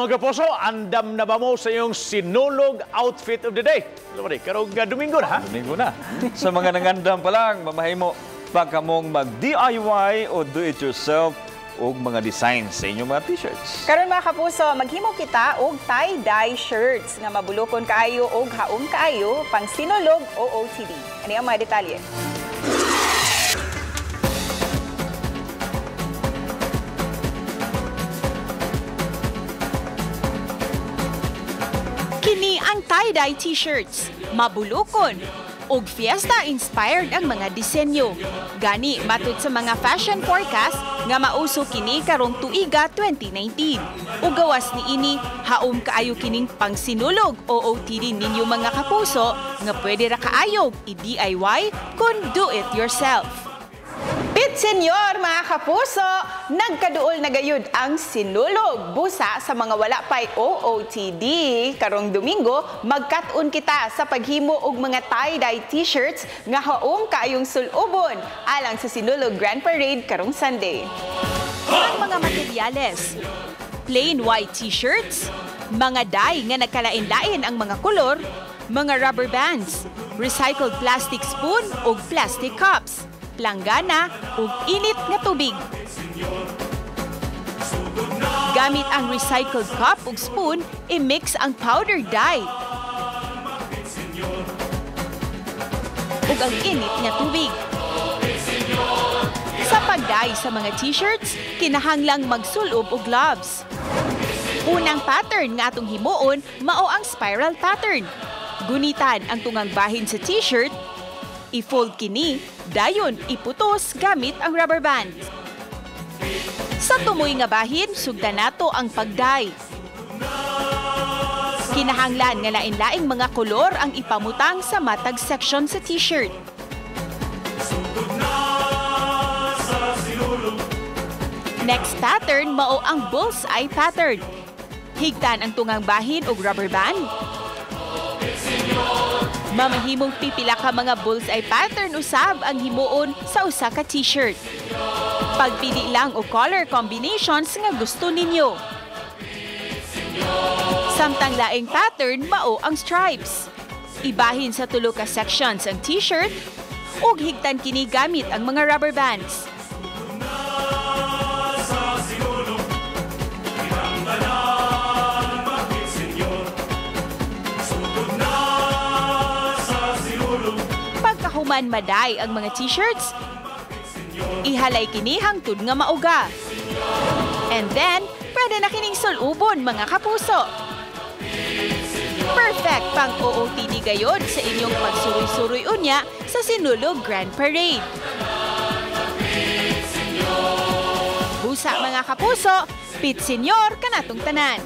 Mga kapuso, andam na ba mo sa iyong Sinulog outfit of the day? Karong Domingo na, ha? Domingo na. Sa mga nangandam pa lang, mamahimo pa kamong mag-DIY o do-it-yourself o mga designs sa inyong mga t-shirts. Karon mga kapuso, maghimo kita og tie-dye shirts nga mabulokon kaayo og haom kaayo pang Sinulog OOTD. Ano ang mga detalye? Kini ang tie-dye t-shirts, mabulokon ug fiesta-inspired ang mga disenyo. Gani matud sa mga fashion forecast nga mauso kini karong tuiga 2019. Ug gawas niini, haom kaayo kining pangsinulog OOTD ninyo mga kapuso nga pwede ra kaayo i-DIY kun do it yourself. Pit Senyor, mga kapuso, nagkaduol na gayud ang Sinulog. Busa sa mga wala pa'y OOTD, karong Domingo, magkat-on kita sa paghimo og mga tie-dye t-shirts nga haom kaayong sulubon alang sa Sinulog Grand Parade karong Sunday. Ang mga materyales, plain white t-shirts, mga dye nga nagkalain-lain ang mga kolor, mga rubber bands, recycled plastic spoon ug plastic cups, planggana ug init nga tubig. Gamit ang recycled cup ug spoon, i-mix ang powder dye ug ang init nga tubig. Sa pag-dye sa mga t-shirts, kinahanglang magsulob og gloves. Unang pattern nga atong himuon mao ang spiral pattern. Gunitan ang tungang bahin sa t-shirt, i-fold kini, dayon iputos gamit ang rubber band. Sa tumoy nga bahin, sugdan nato ang pag-dye. Kinahanglan nga lain-laing mga kolor ang ipamutang sa matag section sa t-shirt. Next pattern mao ang bullseye pattern. Higtan ang tungang bahin og rubber band. Mamahimong pipila ka mga bullseye pattern usab ang himuon sa usa ka t-shirt. Pagpili lang og color combinations nga gusto ninyo. Samtang laing pattern mao ang stripes. Ibahin sa tulo ka sections ang t-shirt ug higtan kini gamit ang mga rubber bands. Pagkahuman maday ang mga t-shirts, ihalay kini hangtod nga mauga. And then, pwede na kining sulubon mga kapuso. Perfect pang OOTD gayon sa inyong pagsuroy-suroy unya sa Sinulog Grand Parade. Busa mga kapuso, Pit Senyor kanatong tanan.